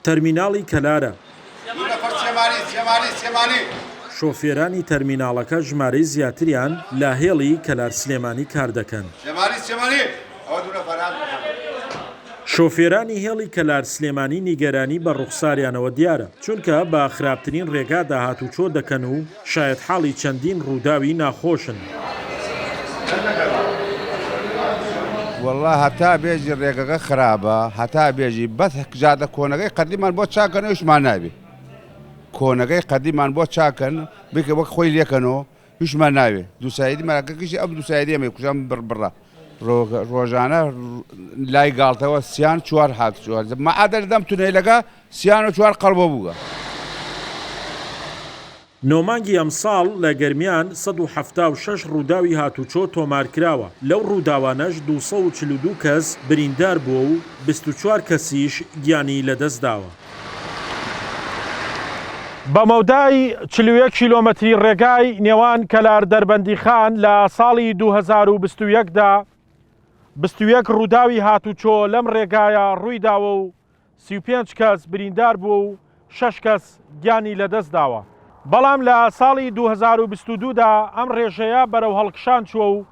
تەرمیناڵی کەلارە. شۆفێرانی تەرمیناڵەکە ژمارەی زیاتریان لە هێڵی کەلار سلێمانی کار دەکەن. شۆفێرانی هێڵی کەلار سلێمانی نیگەرانی بە ڕوخساریانەوە دیارە، چونکە بە خراپترین ڕێگادا هاتوچۆ دەکەن و شایەتحاڵی چەندین ڕووداوی ناخۆشن. وەڵا هەتا بێژی ڕێگەکە خراپە هەتا بێژی بەس جادە کۆنەکەی قەدیمان بۆ چاکەن هیچمان نابێ کۆنەکەی قەدیمان بۆ چاکەن بکە وەک خۆی لێکەنەوە هیچمان ناوێ دووسایدی مەراکەکەشی ئەم دووسایدی ئەمەی کوژم بڕ بڕە ڕۆژانە لای گاڵتەوە سیان چوار هات چوار مەعادە لەدەم تونێلەکە سیان و چوار قەڵبە بووگە. نۆ مانگی ئەمساڵ لە گەرمیان 176 ڕووداوی هاتوچۆ تۆمارکراوە، لەو ڕووداوانەش 242 کەس بریندار بووە و 24 کەسیش گیانی لەدەستداوە. بە مەودای 41 کیلۆمەتری ڕێگای نێوان کەلار-دەربەندیخان لە ساڵی 2021 دا 21 ڕووداوی هاتوچۆ لەم ڕێگایە ڕوویداوە و 35 کەس بریندار بووە و شەش کەس گیانی لەدەستداوە. بەڵام لە ساڵی 2022 دا ئەم ڕێژەیە بەرەو هەڵکشان چووە و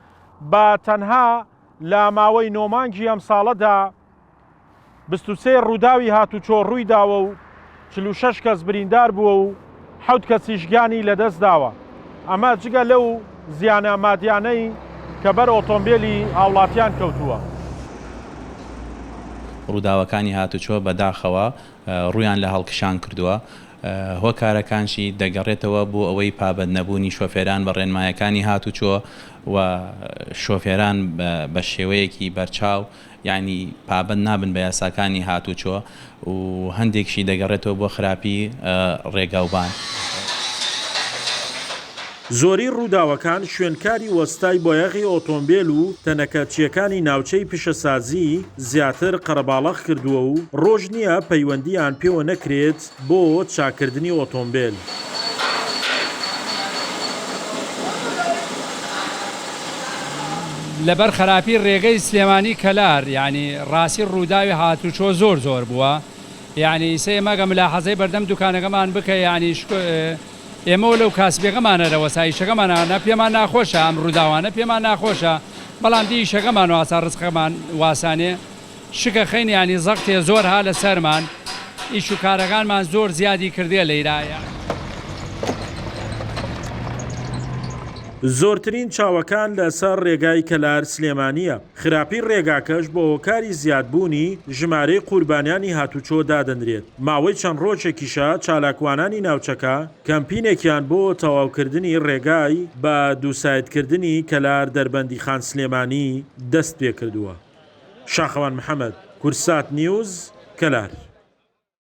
بە تەنها لە ماوەی نۆ مانگی ئەمساڵەدا 23 ڕووداوی هاتوچۆ ڕوویداوە و 46 کەس بریندار بووە و حەوت کەسیش گیانی لەدەستداوە. ئەمە جگە لەو زیانە مادیانەی کە بەر ئۆتۆمبێلی هاوڵاتیان کەوتووە. ڕووداوەکانی هاتوچۆ بەداخەوە ڕوویان لە هەڵکشان کردووە، هۆکارەکانشی دەگەڕێتەوە بۆ ئەوەی پابەندنەبوونی شۆفێران بە ڕێنمایەکانی هاتوچۆ و شۆفێران بە شێوەیەکی بەرچاو یانی پابەند نابن بە یاساکانی هاتوچۆ و هەندێکشی دەگەڕێتەوە بۆ خراپی ڕێگاوبان. زۆری ڕووداوەکان شوێنکاری وەستای بۆیاغی ئۆتۆمبێل و تەنەکەچییەکانی ناوچەی پیشەسازیی زیاتر قەرەباڵغ کردووە و ڕۆژ نییە پەیوەندییان پێوە نەکرێت بۆ چاککردنی ئۆتۆمبێل. لەبەر خراپی ڕێگەی سلێمانی کەلار یانی ڕاستی ڕووداوی هاتوچۆ زۆر زۆر بووە یانی ئیسە ئێمە گە ملاحەزەی بەردەم دوکانەکەمان بکە یانی ئێمەوە لەو کاسبیەکەمانە لە وەسایشەکەمانە پێمان ناخۆشە ئەم ڕووداوانە پێمان ناخۆشە بەڵام دی ئیشەکەمان واسا ڕزقەکەمان واسانێ شکە خەین یانی زەغتێ زۆر ها لە سەرمان ئیش و کارەکانمان زۆر زیادی کردێ لەیرایە. زۆرترین چاوەکان لەسەر ڕێگای کەلار سلێمانییە، خراپی ڕێگاکەش بە هۆکاری زیادبوونی ژمارەی قوربانیانی هاتوچۆ دادەنرێت، ماوەی چەند ڕۆژێکیشە چالاکوانانی ناوچەکە کەمپینێکیان بۆ تەواوکردنی ڕێگای بە دووسایدکردنی کەلار دەربەندیخان سلێمانی دەستپێکردووە. شاخەوان محەمەد، کوردسات نیوز، کەلار.